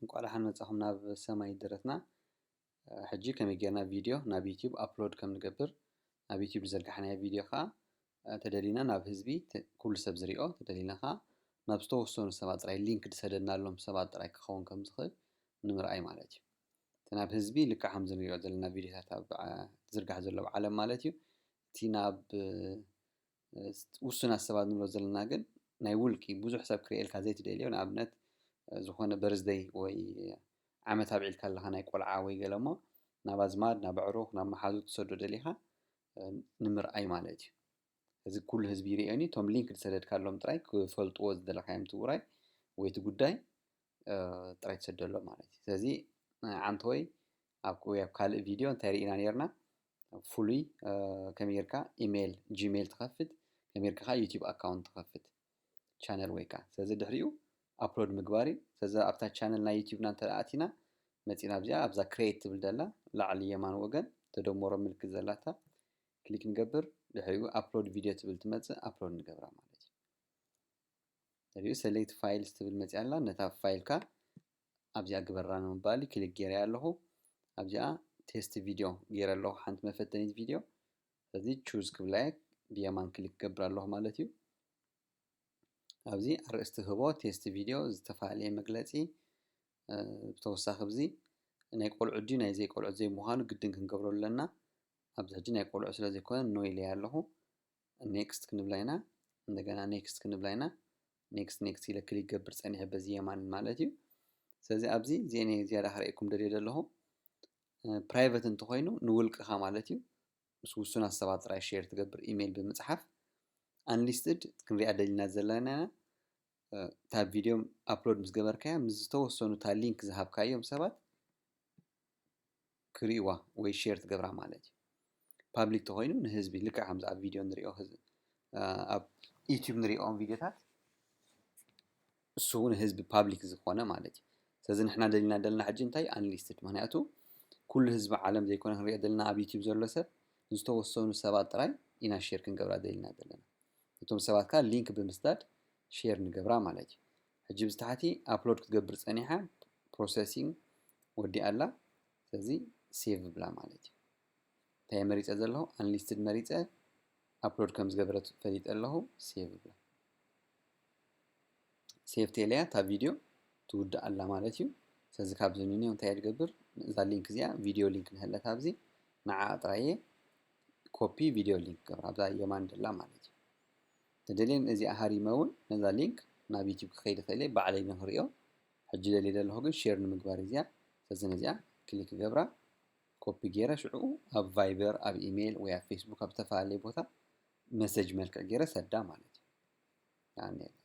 እንቋዕ ደሓን መጻኹም ናብ ሰማይ ደረትና። ሕጂ ከመይ ጌርና ቪድዮ ናብ ዩቲዩብ ኣፕሎድ ከም ንገብር፣ ናብ ዩቲዩብ ዝዘርጋሕናዮ ቪድዮ ኸዓ ተደሊና ናብ ህዝቢ ኩሉ ሰብ ዝሪኦ፣ ተደሊና ኸዓ ናብ ዝተወሰኑ ሰባት ጥራይ፣ ሊንክ ዝሰደድናሎም ሰባት ጥራይ ክኸውን ከም ዝኽእል ንምርኣይ ማለት እዩ። እቲ ናብ ህዝቢ ልክዕ ከምዚ ንሪኦ ዘለና ቪድዮታት ኣብ ዝርጋሕ ዘሎ ኣብ ዓለም ማለት እዩ። እቲ ናብ ውሱናት ሰባት ንብሎ ዘለና ግን ናይ ውልቂ ብዙሕ ሰብ ክርእየልካ ዘይትደልዮ፣ ንኣብነት ዝኾነ በርዝደይ ወይ ዓመት ኣብዒልካ ኣለኻ ናይ ቆልዓ ወይ ገለ እሞ ናብ ኣዝማድ ናብ ኣዕሩኽ ናብ መሓዙት ትሰዶ ደሊኻ ንምርኣይ ማለት እዩ። እዚ ኩሉ ህዝቢ ይርእዮኒ፣ እቶም ሊንክ ዝሰደድካሎም ጥራይ ክፈልጥዎ ዝደለኻዮም እቲ ውራይ ወይ እቲ ጉዳይ ጥራይ ትሰደሎም ማለት እዩ። ስለዚ ዓንተወይ ኣብ ወይ ኣብ ካልእ ቪድዮ እንታይ ርኢና ነርና? ፍሉይ ከመይ ጌርካ ኢሜይል ጂሜይል ትኸፍት፣ ከመይ ጌርካ ከዓ ዩቲዩብ ኣካውንት ትኸፍት ቻነል ወይ ከዓ። ስለዚ ድሕሪኡ ኣፕሎድ ምግባር እዩ። ስለዚ ኣብታ ቻነል ናይ ዩቲዩብና እንተ ኣቲና መፂና ኣብዚኣ ኣብዛ ክሬት ትብል ዘላ ላዕሊ የማን ወገን ተደመሮ ምልክት ዘላታ ክሊክ ንገብር። ድሕሪኡ ኣፕሎድ ቪድዮ ትብል ትመፅእ ኣፕሎድ ንገብራ ማለት እዩ። ድሕሪኡ ሰሌክት ፋይልስ ትብል መፂኣ ኣላ። ነታ ፋይልካ ኣብዚኣ ግበራ ንምባል ክሊክ ገይረ ኣለኹ። ኣብዚኣ ቴስት ቪድዮ ገይረ ኣለኹ፣ ሓንቲ መፈተኒት ቪድዮ። ስለዚ ቹዝ ክብላ እየ ብየማን ክሊክ ክገብር ኣለኹ ማለት እዩ። ኣብዚ ኣርእስቲ ህቦ ቴስት ቪድዮ ዝተፈላለየ መግለፂ። ብተወሳኺ ኣብዚ ናይ ቆልዑ ድዩ ናይ ዘይቆልዑ ዘይምዃኑ ግድን ክንገብሮ ኣለና። ኣብዚ ሕጂ ናይ ቆልዑ ስለ ዘይኮነ ኖ ኢለያ ኣለኹ። ኔክስት ክንብላ ኢና። እንደገና ኔክስት ክንብላ ኢና። ኔክስት ኔክስት ኢለ ክሊክ ገብር ፀኒሐ በዚ የማን ማለት እዩ። ስለዚ ኣብዚ እዚአን ዝያዳ ክርእየኩም ደልየ ዘለኹ። ፕራይቨት እንተኾይኑ ንውልቅኻ ማለት እዩ፣ ምስ ውሱናት ሰባት ጥራይ ሼር ትገብር ኢሜይል ብምፅሓፍ። ኣንሊስትድ ክንሪኣ ደሊና ዘለና እታ ቪድዮ ኣፕሎድ ምስ ገበርካያ ምስ ዝተወሰኑ እታ ሊንክ ዝሃብካዮም ሰባት ክርእይዋ ወይ ሼር ትገብራ ማለት እዩ። ፓብሊክ ተኾይኑ ንህዝቢ ልክዕ ከምዚ ኣብ ቪድዮ ንሪኦ ኣብ ዩቲዩብ ንሪኦም ቪድዮታት እሱ እውን ህዝቢ ፓብሊክ ዝኾነ ማለት እዩ። ስለዚ ንሕና ደሊና ደለና ሕጂ እንታይ ኣንሊስትድ፣ ምክንያቱ ኩሉ ህዝቢ ዓለም ዘይኮነ ክንሪኦ ደለና ኣብ ዩቲዩብ ዘሎ ሰብ ዝተወሰኑ ሰባት ጥራይ ኢና ሼር ክንገብራ ደሊና ዘለና። እቶም ሰባት ከዓ ሊንክ ብምስዳድ ሼር ንገብራ ማለት እዩ። ሕጂ ብዝታሕቲ ኣፕሎድ ክትገብር ፀኒሓ ፕሮሰሲንግ ወዲኣ ኣላ። ስለዚ ሴቭ ብላ ማለት እዩ። እንታይ መሪፀ ዘለኹ ኣንሊስትድ መሪፀ ኣፕሎድ ከም ዝገበረት ፈሊጠ ኣለኹ። ሴቭ ብላ። ሴቭ ቴለያ እታ ቪድዮ ትውዳእ ኣላ ማለት እዩ። ስለዚ ካብዚ ንንዮ እንታይ እየ ዝገብር? እዛ ሊንክ እዚኣ ቪድዮ ሊንክ ንህለት ኣብዚ ንዓ ጥራየ ኮፒ ቪድዮ ሊንክ ገብር ኣብዛ የማን ደላ ማለት እዩ። ተደልየን እዚኣ ሃሪመ እውን ነዛ ሊንክ ናብ ዩቲዩብ ክኸይድ ይኽእል እየ ባዕለይ ንክሪኦ። ሕጂ ደልየ ዘለኹ ግን ሼር ንምግባር እዚኣ። ስለዚ ነዚኣ ክሊክ ገብራ ኮፒ ገይረ ሽዑ ኣብ ቫይበር ኣብ ኢሜይል ወይ ኣብ ፌስቡክ ኣብ ዝተፈላለየ ቦታ መሰጅ መልክዕ ገይረ ሰዳ ማለት እዩ።